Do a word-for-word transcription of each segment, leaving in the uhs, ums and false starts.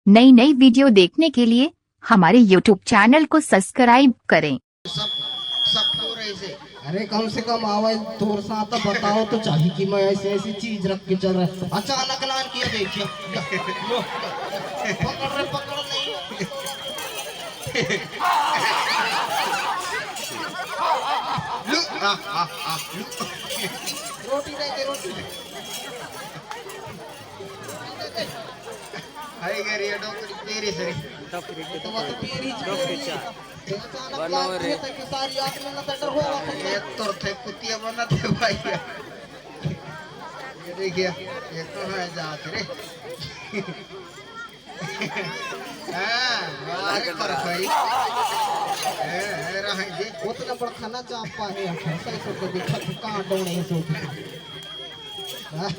नई नई वीडियो देखने के लिए हमारे YouTube चैनल को सब्सक्राइब करें। सब, सब क्यों रहे से? अरे, कम से कम आवाज तोर साथ बताओ तो चाहिए कि मैं ऐसी ऐसी चीज रख के चल रहा हूँ। अचानक नान किया, देखिए। लो। पकड़ रे, पकड़ नहीं। लो, आ, आ, आ, लो। रोटी दे दे, रोटी। हाय गे रे, डोकरी पेरी सरी। तो वो तो पेरी च पेरी। तो अचानक बनो लाग रे। गए तो कि सारी आदमी ना तो डर हो रहा था। ये तो थे कुतिया बना थे भाई। ये देखिए, ये कहाँ है जात रे? हाँ, बाहर पर खड़ी। ए, ए, रहे दे। उतना बड़ खाना चाप पाए, हम सही से तो दिखा, कहाँ डोने हैं सो। हाँ?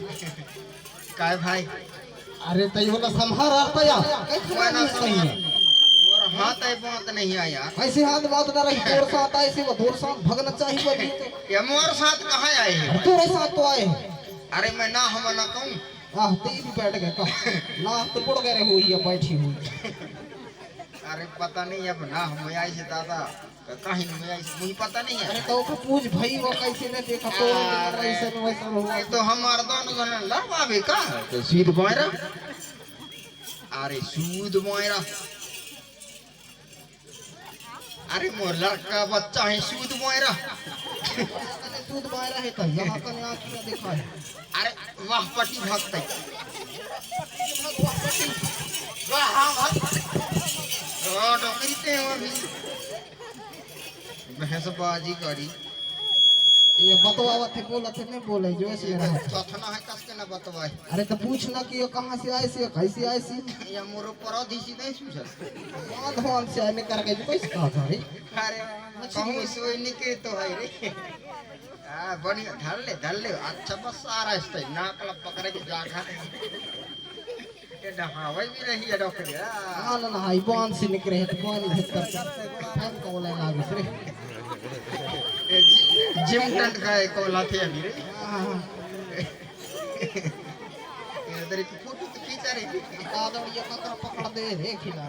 काय भाई? अरे, तैयो ना संभार आता या? कैसे कोई ना नहीं संभार। है? मोर हाथ आई बात नहीं आया। ऐसे हाथ बात ना रही, तोर साथ आए से वो तोर साथ भगना चाहिए वो जीते। ये मोर साथ कहाँ आए हैं? अरे, तोरे साथ तो आए हैं। अरे, मैं ना हम ना कहूँ। आह, ते भी बैठ गए का? ना तो पड़ गए हो या बैठी हुई। अरे, पता नहीं अब ना हम आए से दादा। कहीं नहीं, मुझे पता नहीं है। अरे तो ओके पूछ भाई, वो कैसे ने देखा तो अरे, ऐसा न वैसा हो। ये तो हमार दोनों जन लड़वा भी का? तो सूद बायरा। अरे सूद बायरा। अरे मोर लड़का बच्चा है सूद बायरा। सूद बायरा है तो यहाँ कने आँख में देखा है। अरे वाह पटी भक्त है। वाह, हाँ, भक्त। ओ, डोकरी ते हो अभी। भैंसबाजी करी। ये बतवावत है, बोलत है, नहीं बोले, जो ऐसे ये रहा। तो थथना है, कस के ना बतवाए। अरे तो पूछ ना कि ये कहाँ से आए से, कैसे आए से? ये मोर ऊपर आधी सी नहीं सूझत। कौन, कौन से आने करके जो कैसे कहा था रे? अरे, कहूँ सोई नहीं के तो है रे। हाँ, बढ़िया, धर ले, धर ले। अच्छा, बस आ रहा है, इस टाइम नाक लब पकड़े के जा खा। ये नहावे भी नहीं है डोकरी, हाँ। हाँ, ना नहाई, बांध से निकले है, तो बांध भीतर से। हम को बोले ना दूसरे। ये जि-, जिम टंट का एक कोला थे अभी रे। हाँ, हाँ। ये इधर एक फोटो तो खींचा रही थी। दादा, ये ककरा पकड़ दे रे, खिला।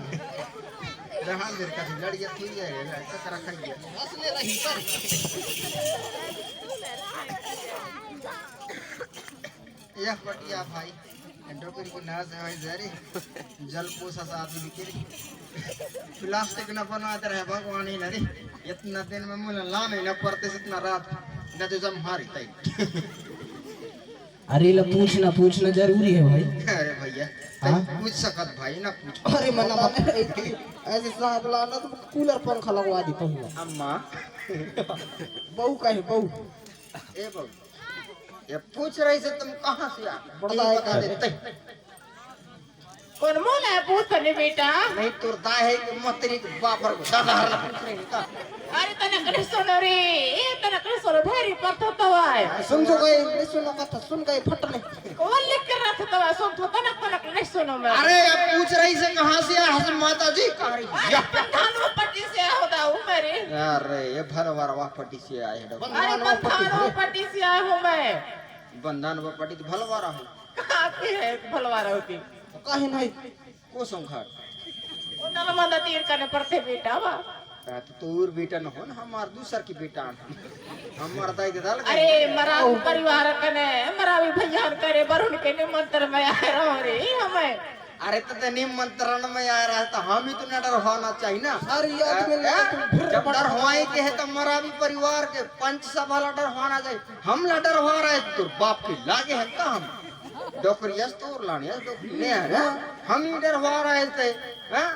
जहाँ मेरे का लड़िया थी, ये रे, ककरा खाई गया। बस ले रही पर। यह पटिया भाई, डोकरी की नाश है भाई, जरी जल पोसा साथ में के। प्लास्टिक न बनाते रहे भगवान ही न रे। इतना दिन में मुला ला नहीं ना पड़ते से इतना रात, न तो जम हारी तई। अरे ला पूछना, पूछना जरूरी है भाई। अरे भैया, हाँ? तई पूछ सकत भाई ना पूछ। अरे मना मत, ऐसे सांप लाना तो कूलर पंखा लगवा देता हूँ। अम्मा। बहू का है, बहू। ए बहू। ये पूछ रही से तुम कहाँ से आ? बड़ा तू बता दाई देते। कौन मोला है पूछ तने बेटा? नहीं, तोर दाई है कि मोर तेरी के बाप हर को दादा हर ला पूछ रही है का? अरे तनक नहीं सुनो रे, ए तनक नहीं सुनो, भेरी पर तो तो आए। सुन जो गए, नहीं सुनो कथा, सुन गए फट ले। कौन लिख कर रहा था तो सुन तो तनक तनक नहीं सुनो मैं। अरे अब पूछ रही से कहाँ से आ, हसन माता जी कह रही है। अरे या। पंथानो पट्टी से आया होता हूँ मैं रे। अरे ये भलवारवा पट्टी से आए हैं। अरे पंथानो पट्टी से आया हूँ मैं। बंधन व पटित भलवारा हो। कहाँ के है भलवारा होती? काहे नहीं? को संघार? वो नलमदा तीर कने पड़ते बेटा बा। आ, तो तोर बेटा न हो न, हमार दूसर की बेटा न। हमार दाई के दाल अरे, मरावी परिवार कने, मरावी भैया करे, वरुण के निमंत्रण में आए रहो रे, हमें। अरे, तो, तो निमंत्रण में आए रहे, तो हम ही तो न डरवाना चाहिए ना। अरे, ये आदमी ए, ए, तुम फिर जब बड़ा डरवाए के है, तो मरावी परिवार के पंच सभा ला डरवाना चाहिए। हम ला डरवा रहे, तो तोर बाप के लागे है का हम? डोकरिया से तोर लाने, डोकरी ने है ना? हम ही डरवा रहे थे, हाँ?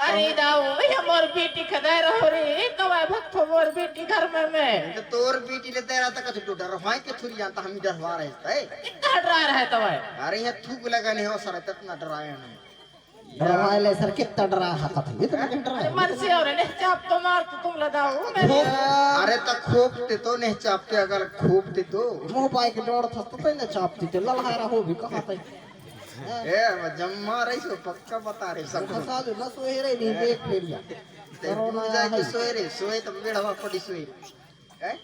अरे दाऊ, ये मोर बेटी खदाय रहो रे, कवाय भक्तो मोर बेटी घर में मैं। तो तोर बेटी ले तेरा तक तो डरवाए के थुरी जानता, हम ही डरवा रहे थे। इतना डरा रहे तो भाई। अरे ये थूक लगा नहीं हो सर, इतना डराए नहीं। डरवाए ले सर, कितना डरा हाकत है, इतना डरा है। मन से और ने चाप तो मार तो तुम लदाऊ मेरे। अरे तो खोपते तो नहीं चापते, अगर खोपते तो। मुंह पाए के डोर था तो ने चापती तो ललहारा हो भी कहा था। ए, वो जम्मा रही सो पक्का बता रहे सब। फंसा दो ना, सोए रहे नहीं, देख फेरिया। ते कोरोना बुझा के है। सोए रे, सोए तो बेड़वा पड़ी सोए। हैं?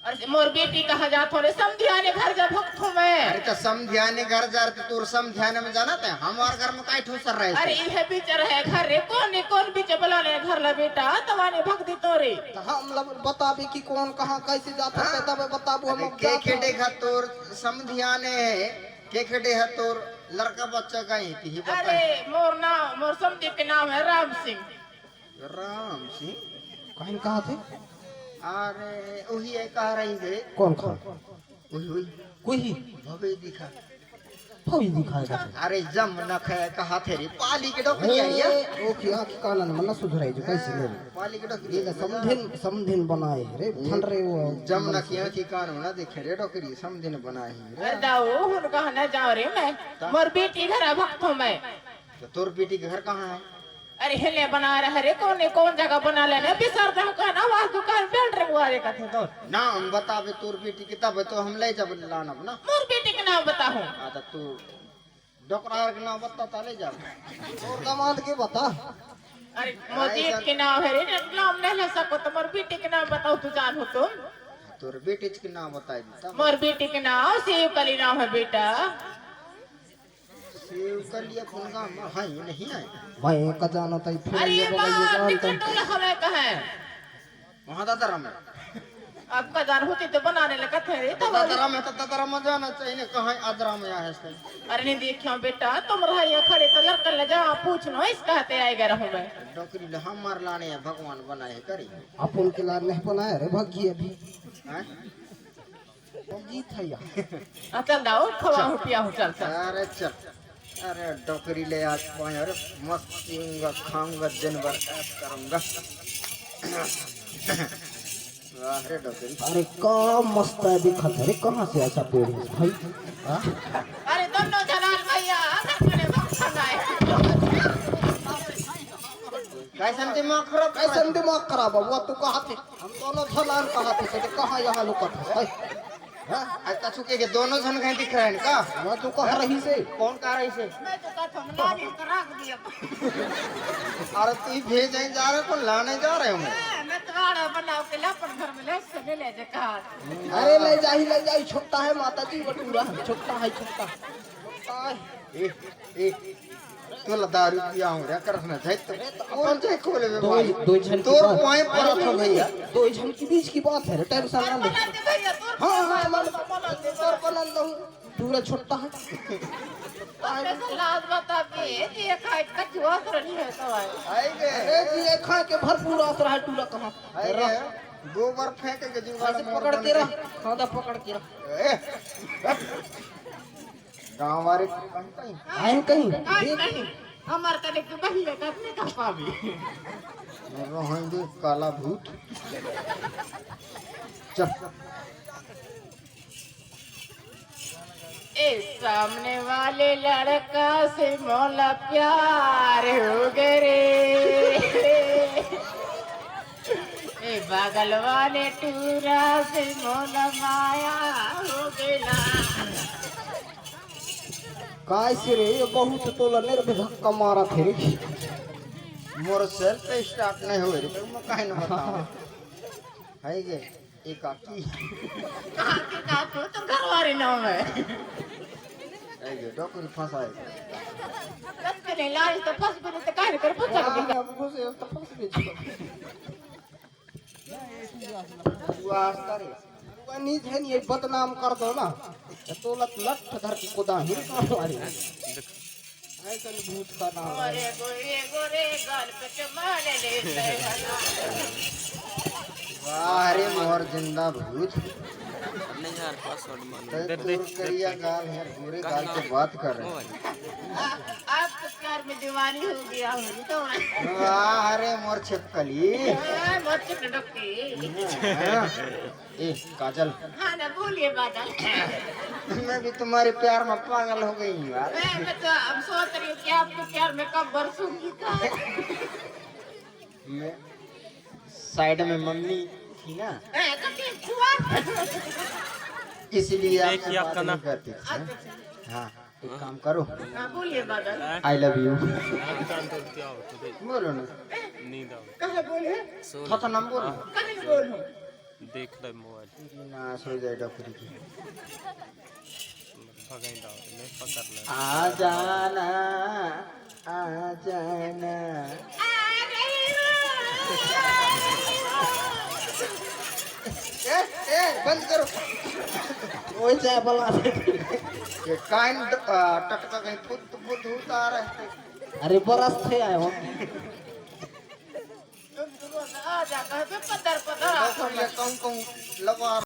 अरे मोर बेटी कहाँ जात हो रे? समधियाने घर जा भगत हूँ मैं। अरे तो समधियाने घर जा रहे तो तोर समधियाने में जाना था, हमार घर में काहे ठोसर रहे अरे थे? इहे बीच रहे घर रे, कौन कौन बीच बलाने घर ला बेटा, तवाने भगदी तोरे। तो हम लोग बताबे कि कौन कहाँ कैसे जात हाँ? होते, तब बताबू हम अरे अब के जात खेटे हन। घर तोर समधियाने है, के खेटे है तोर लड़का बच्चा का ही, ती ही बता। अरे मोर नाम, मोर समधी के नाम है राम सिंह। राम सिंह? कहीं कहा थे? अरे, वही है, कह रही थे। कौन कहा? वही, वही। कोई? भवे दिखा। भवे दिखाएगा थे। अरे, जम न खाए, कहा थे रे, पाली के डोकरी है ये। ए, ओ की आँख कानन मन सुधराई जो कैसे ले? पाली के डोकरी ये है। समधिन, समधिन बनाए रे, ये ठन रे वो। जम न किया कि कान होना देखे रे, डोकरी समधिन बनाए रे। अरे दाऊ, हुन कहा न जाओ रे मैं। ता- मोर बेटी घर भगत हूँ मैं। तो तोर बेटी के घर कहाँ है? अरे हेले बना रहे रे, कौन कौन जगह बना लेने, बिसर दे कहना, वाह दुकान बेल्ट रे बुआ रे कथे तो। नाम बताबे तोर बेटी के, तब तो हम ले जब लानब ना। मोर बेटी के नाम बताहूँ। हाँ, तो तू डोकरार के नाम बता, ता ले जाब। तोर दामाद के बता। अरे मोर बेटी के नाम है रे, नाम नहीं ले सको तो मोर बेटी के नाम बताओ, तू जान हो तुम। तोर बेटी के नाम बताई दी तब। मोर बेटी के नाम शिव कली नाम है बेटा। सेव कर लिया, कौन काम है? नहीं है। मैं का जाना था, फिर अरे ये बगल ये बाप, जानता कितना हूँ। टोला हमें कहे। वहाँ दादा राम है। आपका जान होती तो बनाने लगा थे, तो तब दादा राम है, तो दादा राम जाना चाहिए ना, कहाँ है आज राम यहाँ है इसका? अरे नहीं देखियो बेटा, तुम रहा यहाँ खड़े तो लड़कन ले जाओ, पूछ लो, इस कहते आए गए रहूँ मैं। डोकरी ले हम मार लाने हैं, भगवान बनाए करी। अपन के लाने नहीं बनाए रे, भग्गी अभी। हैं? जीत है यार। आ, चल दाऊ, खवा हूँ, पिया हूँ, चल, चल। अरे चल। अरे डोकरी ले आज पाए, अरे मस्त पीऊंगा, खाऊंगा, दिन भर ऐश करूंगा। वाह रे डोकरी। अरे का मस्त है दिखत है रे, कहाँ से ऐसा पेड़ है भाई? हाँ? अरे दोनों जलाल भैया, अगर बड़े भक्त बनाए। कैसन दिमाग खराब? कैसन दिमाग खराब है? वो तू कहा थे? हम दोनों झलान कहा थे, तो कहाँ यहाँ लुकत है? हाँ? आज कछु के, के दोनों झन कहीं दिख रहे हैं का? वो तो कह रही से। कौन कह रही से? मैं तो कहता हूँ, लाने तो रख दिया। अरे तू ही भेज नहीं जा रहे, कौन लाने जा रहे हो मैं? हाँ, मैं तो आड़ा बनाओ के ला, अपन घर में ले, उससे ले ले जे कहा। अरे ले जाही, ले जाही, छोटा है माता जी, बटूरा, छोटा है, छोटा। छोटा है। ए, ए, तोला दारू पिया हूँ रे, करस ना जाए तो। अरे तो कौन जाए खोले में दो, भाई? दो झन की तोर बात। पाए पड़ा था भैया। दो झन के बीच की बात है रे, टेंशन ना ले। हाँ, हाँ, हाँ, मान लो। तोर पलंग दो, पूरा छोटा है। कैसे लाज बता के, ये खाए का जुआ कर नहीं है तो भाई। आए गए। अरे जी, ये खा के भरपूर आस रहा है, टूरा कहाँ? आए गए। गोबर फेंके के जुगाड़ ऐसे मोर पकड़ बन के के। रख, खादा पकड़ के रख। ए, गाँव वाले कहीं कहीं। आइन कहीं? आइन देख। कहीं। हमार कने के बहिए का अपने का पावे। रहेंगे काला भूत। चल। ए सामने वाले लड़का से मोला प्यार हो गए रे। ए बगल वाले टूरा से मोला माया हो गेला। काय से रे, ये बहुत तोला निर्भय धक्का मारा थे रे। मोर सेल्फ स्टार्ट नहीं हो रे, मैं काहे न बताऊं। है ये, ये काकी। काकी, काकी, तो घर वाले नाम है। है ये, डोकरी फंसा है। कस के नहीं लाज तो फंस भी नहीं तो काहे कर पूछा हाँ, भी। अब घुसे तो फंस भी। तू आस्था रे। तू नीच है नहीं, बदनाम कर दो ना। तो तोला लठ धर के कुदा ही काम वाली। ऐसा नहीं भूत का नाम है। अरे गोरे गोरे गाल पे चमार ले ले। वाह रे मोर जिंदा भूत। नहीं यार, पासवर्ड मालूम। तै तोर करिया गाल है, गोरे गाल के बात कर रहे हैं। आप तो प्यार में दीवानी हो गया हो तो। वाह रे मोर छिपकली। हाँ, मोर छिपकली। हाँ। ए काजल। हाँ ना, बोलिए बादल। मैं भी तुम्हारे प्यार में पागल हो गई हूँ यार। मैं, मैं तो अब सोच रही हूँ कि आपके प्यार में कब बरसूंगी तो। मैं साइड में मम्मी थी ना। ए, तो फिर छुआ। इसलिए आपसे देखिए, बात आपका नहीं ना। करती थी। अच्छा, अच्छा। हाँ। एक काम करो। हाँ, बोलिए बादल। I love you। बोलो ना। नींद आओ। कहाँ बोले? थोड़ा नाम बोलो। कहाँ बोलूँ? देख ले मोबाइल। तेरी नाश हो जाएगा पूरी की। भगाई दाओ, नहीं पकड़ ले। आ जाना, आ जाना। ए, ए, बंद करो। वही चाय बला। ये काइन ड-, आ, टटका कहीं फुट फुट होता रहे। अरे बरस थे आए हो। तुम दोनों ना आ जा, कहे पे पत्थर पत्थर। बस ये कौन कौन लगवा